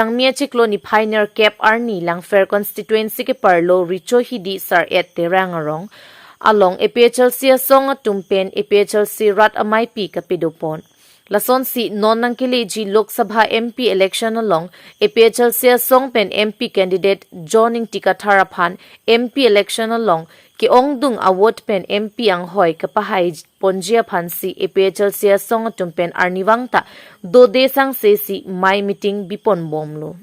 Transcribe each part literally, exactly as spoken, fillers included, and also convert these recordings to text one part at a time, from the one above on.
Jangmi achiklo niphai nerkep arni Langpher constituency keparlo Richo Hidi Sar-et Terang arong along A P H L C asong atum pen A P H L C rat ameipi kapedopon. Lasonsi non nangkeleji Lok Sabha M P election along A P H L C asong pen M P candidate John Ingti Kathar aphan M P election along ke-ongdung a-vote pen M P anghoi kapahai ponji aphansi A P H L C asong atum pen arnivang ta dode sangse si mei meeting bipon bomlo.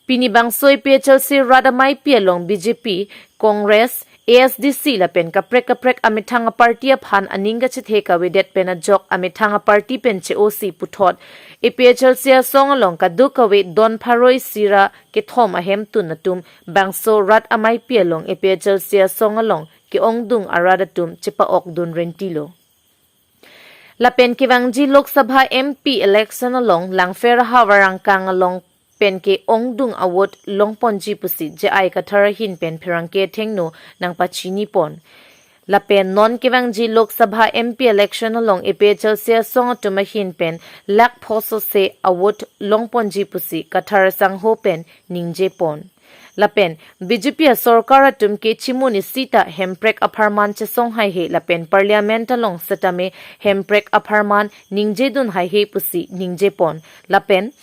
Pini bangso A P H L C rat ameipi along B J P, Congress, A S D C lapen kaprek kaprek amethang aparty aphan aning kachethe kavedet pen ajok amethang aparty pen che-osi puthot A P H L C asong along kadokave don pharo isi ra kethom ahemtun atum bangso rat ameipi along A P H L C asong along ke-ongdung arat atum chepa-okdun rentilo. Lapen kevangji Lok Sabha M P election along Langpher ahavar angkang along pen ke-ongdung a-vote longponji pusi J I Kathar ahin pen pherangke athengno nangpachinipon. Lapen non kevangji Lok Sabha M P election along A P H L C asong atum ahin pen lakh pho sose a-vote longponji pusi Kathar asangho pen ningjepon. Lapen B J P asorkar atum ke chimun isi ta hemprek apharman chesong haihe lapen parliament along setame hemprek apharman ningjedun haihe pusi ningjepon. Lapen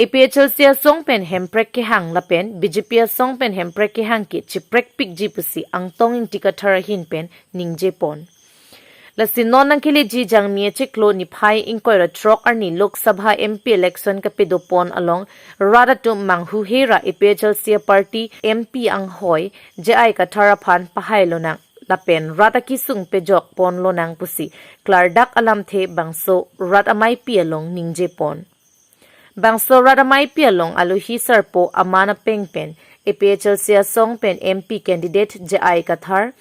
A P H L C asong pen hemprek kehang lapen B J P asong pen hemprek kehang ke chiprekpikji pusi Angtong Ingti Kathar ahin pen ningjepon. Lasi non nangkeleji Jangmi achiklo niphai ingkoi ra throk arni Lok Sabha M P election kapedopon along rat atum manghuhe ra A P H L C aparty M P anghoi J I Kathar aphan pahai lonang lapen rat akesung pejokpon lonang pusi klardak alamthe bangso rat ameipi along ningjepon. Bangso rat ameipi along alohi sarpo aman apeng pen A P H L C asong pen M P candidate J I Kathar,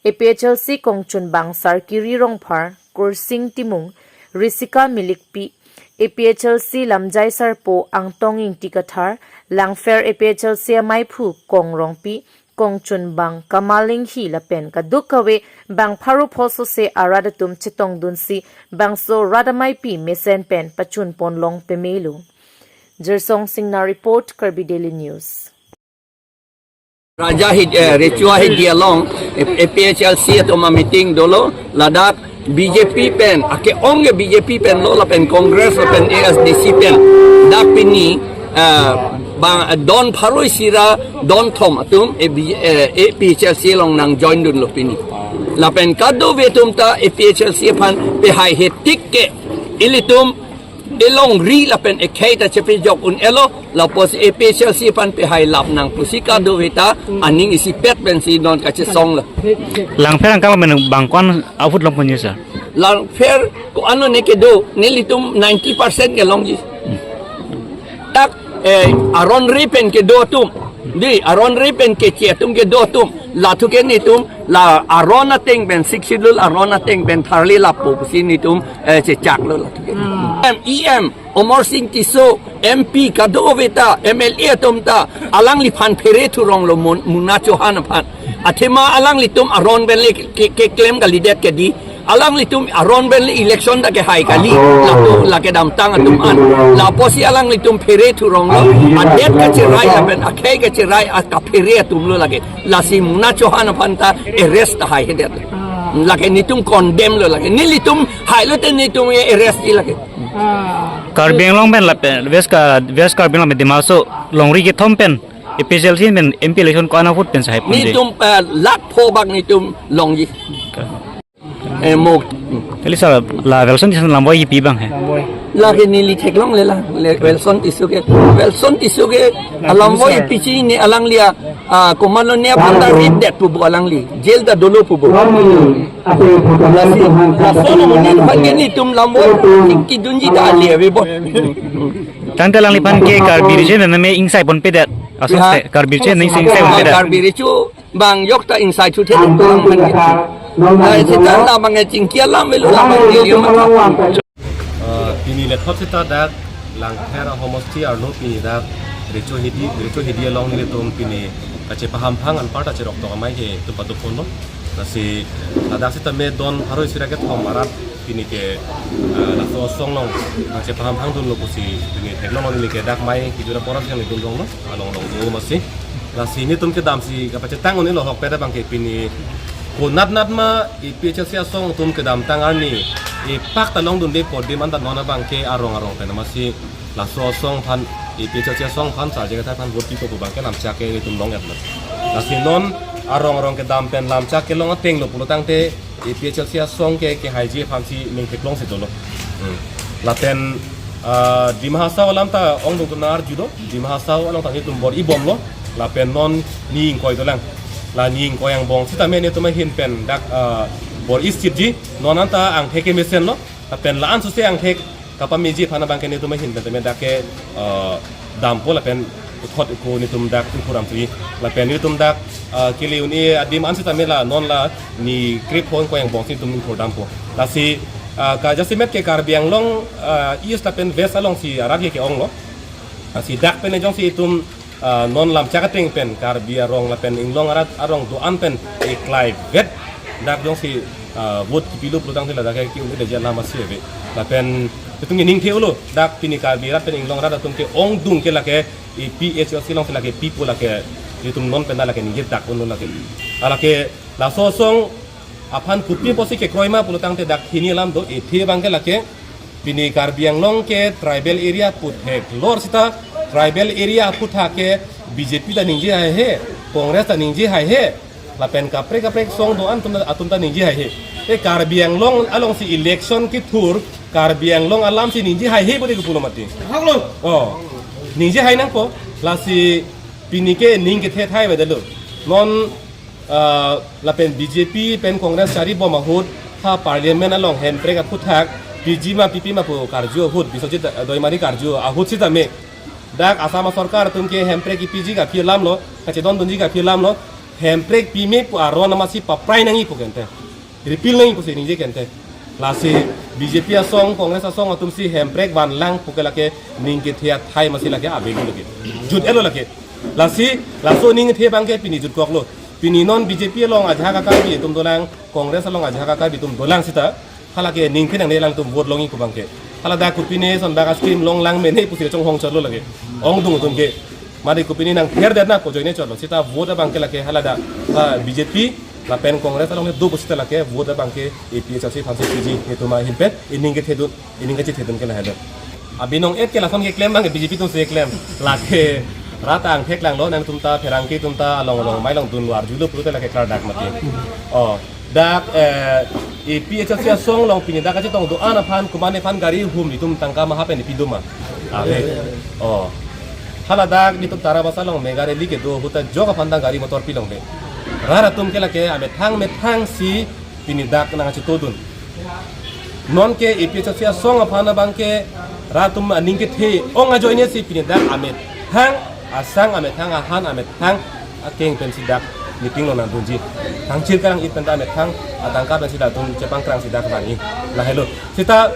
A P H L C kongchunbang Sarkiri Rongphar, Kursing Timung, Risika Milikpi, A P H L C lamjai sarpo Angtong Ingti Kathar, Langpher A P H L C ameiphu Kong Rongpi, kongchunbang Kamal Inghi lapen kadokave bang pharo pho sose arat atum chetongdunsi bangso rat ameipi mesen pen pachunpon long pemelo. Jirsong Singnar report, Karbi Daily News. Raja Hid, eh, Rechua Hidi along, eh, A P H L C atum ameeting dolo, ladak B J P pen, ake-ong ke B J P pen lo, lapen Congress, lapen A S D C pen. Dak pini, eh, bang, eh, don pharo isi ra, don thom atum, eh, B-, eh, A P H L C along nangjoindunlo pini. Lapen kadokave atum ta A P H L C aphan pehaihe tik ke, ilitum elongri lapen ekhei ta chepejok un-elo, lapusi A P H L C aphan pehai lap nang pusi kadokave ta aning isipet pensi non kachesonglo. Langpher angkang men bang ko-an a-vote longponji, sir? Langpher ko-an lo ne kedo, nelitum ninety percent kelongji. Dak, eh, aron re pen kedo atum. Dei, aron re pen keche atum kedo atum. Lathu ke netum, la aron ateng pen, Sixth Schedule aron ateng pen tharli lapo pusi netum, eh, chechaklo lathu ke. Hmm. M, E M, Amarsing Tisso, M P kadokave ta, M L A atum ta, alangliphan phere thuronglo Mon-, Muna Chauhan aphan. Athema alanglitum aron pen le ke, ke, keklem kalidet ke dei. Alanglitum aron pen le election ta kehai kali. Lapu lake damtang atum an. Lapusi alanglitum phere thuronglo. Adet kacherai lapen akhei kacherai akaphere atum lo lake. Lasi Muna Chauhan aphan ta arrest ta haihedet. Lake netum condemn lo lake. Nelitum hailo te netum arrest ji lake. Karbi Anglong pen lapen West Ka-, West Karbi Anglong pen Dima Hasao longri kethom pen A P H L C pen M P election ko-an a-vote pensi haiponji? Netum, eh, lakh pho bak netum longji. Ka- Eh, mo. Kali sir, la Welson Tisso lamvoi kipi abang he? Lake neli theklongle la, le Welson Tisso ke. Welson Tisso ke alamvoi kipi si ne alangli a, ah, komatlo ne aphan ta rit det pu bo alangli. Jail ta dolo pu bo. Lasi, lason amonit aphan ke netum lamvoi ki, kidunji ta ale ave bo. Tangte alangliphan ke Karbi Recho pen me ingsai ponpedet. Aso Ya. se Karbi Recho ne ingsai, ingsai ponpedet. Karbi Recho bang yok ta ingsai thu the lang bang ke. Lai se ta la bang ke chingki alam avelo la bang ke liam alam. Ah, pini lethot seta dak Langpher ahomosti arlo pini dak Recho Hidi, Recho Hidi along nelitum pini kachepaham phang anparta cherok tok amei ke tum paduponlo. Lasi ladak seta me don pharo isi ra kethom arat Pini ke, ah, laso asong along, ah, chepaham hangdunlo pusi, pini theklong neli ke dak mai, kejura poras yang dun rong lo, along along do masi. Lasi nelitum kedamsi kapachetang un-elo ahokpet abang ke pini konat nat ma, APHLC asong atum kedamtang arni, ipak ta longdunde pon adim anta non abang ke arong arong pen masi, laso asong aphan, APHLC asong aphan, sarje kethai aphan vote pipo pu abang ke lamchak ke nelitum long-etlo. Lasi non arong arong kedam pen lamchak kelong atenglo pulo tangte, APHLC asong ke kehaiji aphansi ning theklongsi dolo. Hmm. Lapen, ah, Dima Hasao alam ta ongdung atum nang-arju do, Dima Hasao along ta nelitum bor-i bomlo, lapen non ni ingkoi dolang. La ni ingkoi angbong sitame nelitum ahin pen dak, ah, bor-i sitji, non anta angthek kemesenlo, lapen la-an suse angthek kapameji aphan abang ke nelitum ahin pen tame dak ke, ah, dampo lapen uthot ko nelitum dak ingkur damthu-i. Lapen nelitum dak, ah, kele un-e adim an sitame la non la ni krepho ingkoi angbong si nelitum ingkur dampo. Lasi, ah, ka jasemet ke Karbi Anglong, ah, East lapen West alongsi arat ke ke-onglo. Lasi dak pen jongsi itum, ah, non lamchak ateng pen Karbi arong lapen inglong arat arong do-an pen eklai vet dak jongsi, ah, vote kipilo pulo tangte ladak ke ki-un-e de jala masi ave. Lapen itum ke ning the-olo, dak pini Karbi arat pen inglong arat atum ke ongdung ke lake APHLC alongsi lake pipo lake, itum non pen dak lake ningje dak unlo lake. Ah, lake laso asong aphan kopi pusi kekroi ma pulo tangte dak hini alam do, athe abang ke lake pini Karbi Anglong ke tribal area aphuthak lor sita, tribal area aphuthak ke BJP ta ningje haihe, Congress ta ningje haihe, lapen kaprek kaprek asong do-an atum ta, atum ta ningje haihe. E Karbi Anglong alongsi election kethur, Karbi Anglong alamsi ningje haihe pu de kopulo mati. Haklo. Oh. Ningje hai nangpo, lasi pini ke ning kethe thai avedetlo. Non, ah, lapen BJP pen Congress chari bom ahut, ha Parliament along hemprek aphuthak piji ma pipe ma pu karju ahut, Biswajit, ah, Doimari karju ahut sitame dak Assam asorkar atum ke hemprek kipiji ke aphi alamlo, kachedondunji ke aphi alamlo, hemprek pime pu aron amasi paprai nangji pu kente. Repeal nangji pusi ningje kente. Lasi BJP asong, Congress asong atumsi hemprek vanlang pu ke lake ning kethe athai masi lake avelo lake. Jut-etlo lake. Lasi laso ning kethe abang ke pini jutkoklo. Pini non BJP along ajahak a-Karbi atum dolang, Congress along ajahak a-Karbi atum dolang sita, halake ning phinang ne alangtum vote longji pu abang ke. Hala dak kopine ason dak a-scheme longlang mene pusi chonghong chotlo lake. Ongdung atum ke. Mari kopine nangther det na pu ajoine chotlo. Sita vote abang ke lake hala dak, ah, BJP lapen Congress along do pu sita lake vote abang ke APHLC aphansi piji, itum ahin pen ining kethedun, ining kachethedun ke lahelo. Abinong et ke lason keklem abang ke BJP atumsi keklem. Lake rat angthek langlo, nangtum ta pherangke atum ta along along mai longdunlo, arjulo pulote lake klardak mati. Oh, dak, eh, APHLC asong along pini dak kachetong do-an aphan, komatne aphan gari hum itum tangka maha pen pi do ma? Ave. Oh. Hala dak nelitum Tarabasa along mega rally kedo ahut ta jok aphan ta gari motor pilongle. Rat atum ke lake amethang methangsi pini dak nangchetongdun. Non ke APHLC asong aphan abang ke rat atum aning kethe ong ajoinesi pini dak amethang asang, amethang ahan, amethang akeng pensi dak meeting along nangdunji. Thangchir karang-it pen ta amethang atangka pensi dak atum chepangkrangsi dak vangji. Lahelo. Sita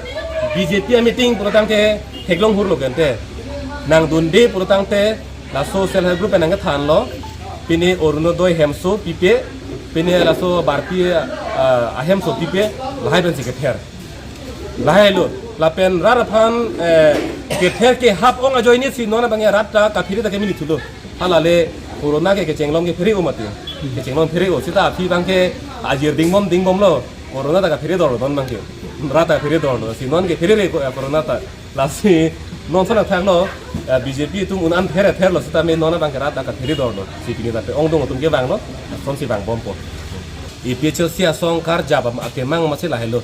BJP a-meeting pulo tangte theklong hurlo kente. Nangdunde pulo tangte laso self help group pen nangkethanlo. Pini Orunodoi hemso pipe, pini laso barpi, ah, ahemso pipe, lahai pensi kether. Lahailo, lapen rat aphan, eh, kether kehap ong ajoinesi non abang ke rat ta kaphere ta kemini thulo. Halale corona ke kechenglong ke phere-o mati. Kechenglong phere-o, sita aphi abang ke ajir dingbom dingbomlo. Corona ta kaphere dor don abang ke. Rat ta phere dorlo. Si non ke pherele ko, eh, corona ta. Lasi non ason athaklo, eh, BJP atum un-an phere pherlo sitame non abang ke rat ta kaphere dorlo. Si pini ta pe ongdung atum kevanglo. Asonsi vangbompo. APHLC asong karjap am akemang masi lahelo.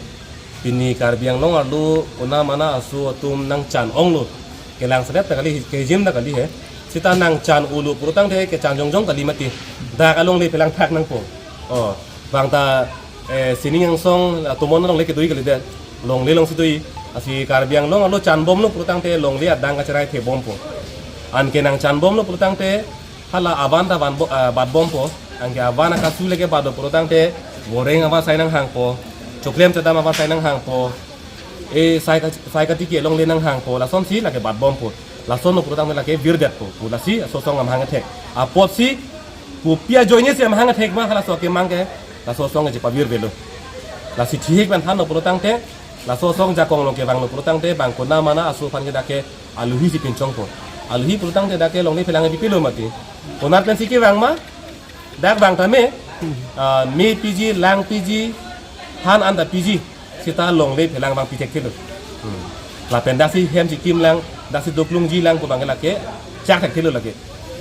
Pini Karbi Anglong arlo ona mana aso atum nangchan onglo. Kelang sedet ta kali, kejim ta kali he. Sita nangchan olo pulo tangte kechan jongjong kali mati. Dak alongle pelang thak nangpo. Oh, bang ta, eh, sining angsong, ah, tomon alongle kedoi kali det. Longle alongsi doi. Lasi Karbi Anglong arlo chanbomlo pulo tangte longle adang kacherai thebompo. Anke nangchanbomlo pulo tangte hala avan ta van bo-, ah, batbompo. Anke avan akasu leke batlo pulo tangte, voreng avan sai nanghangpo, choklem chedam avan sai nanghangpo, e sai ka, sai katiki alongle nanghangpo, lasonsi lake batbompo. Lasonlo pulo tangte lake virdetpo. Pu lasi aso asong amahang athek. Apotsi kopi ajoinesi amahang athek ma halaso akemang ke, laso asong ke chepavirvelo. Lasi thihek pen thanlo pulo tangte, Laso asong jakong along kevanglo pulotangte bang konat mana aso aphan ke dak ke aluhi si pinchongpo. Aluhi pulotangte dak ke longle phelang pipilo mati. Konat pensi kevang ma? Dak vang tame, ah, me piji, lang piji, han anta piji, seta longle phelang vang pithekthe lo. Hmm. Lapen dak si hem si kimlang, dak si doklungjilang pu abang ke lake chak thekthe lo lake.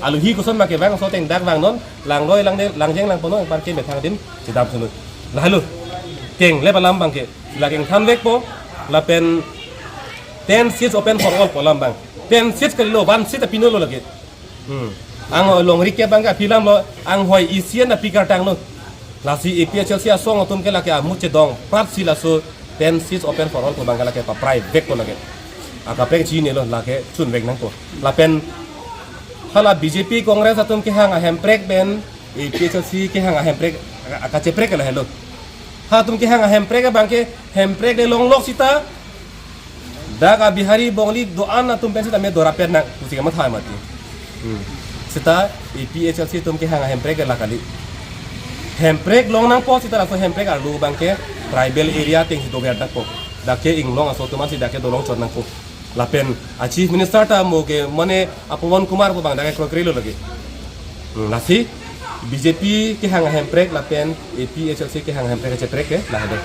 Aluhi koson ma kevang aso ateng dak vangnon, langroi langle, langjeng langponnon, anparke methang adim chedam sunut. Lahelo. Kenglep alam abang ke. Lake ingthanvekpo, lapen ten seats open for all pu alam abang. Ten seats kalilo, one seat apinolo lake. Hmm. Anghoi longri ke abang ke aphi alamlo, anghoi isi an api kartanglo. Lasi A P H L C asong atum ke lake amu chedong, prat si laso ten seats open for all pu abang ke lake papraivekpo lake. Akaprek chinilo lake chunvek nangpo. Lapen hala B J P Congress atum kehang ahemprek pen A P H L C kehang ahemprek aka-, akacheprek lahelo. Ha atum kehang ahemprek abang ke hemprek le longlok seta dak a Bihari Bongali do-an atum pen seta me dorapet nang pusi kamatha mati. Hmm. Seta A P H L C atum kehang ahemprek la kali. Hemprek long nangpo seta laso hemprek arlo abang ke tribal area ateng si dover nangpo. Dak ke inglong aso atum si dak ke dolong chot nangpo. Lapen a Chief Minister ta mo ke mane a Pawan Kumar pu abang dak ke krokrelo lake. Hmm, lasi B J P kehang ahemprek lapen A P H L C kehang ahemprek kacheprek ke lahelo.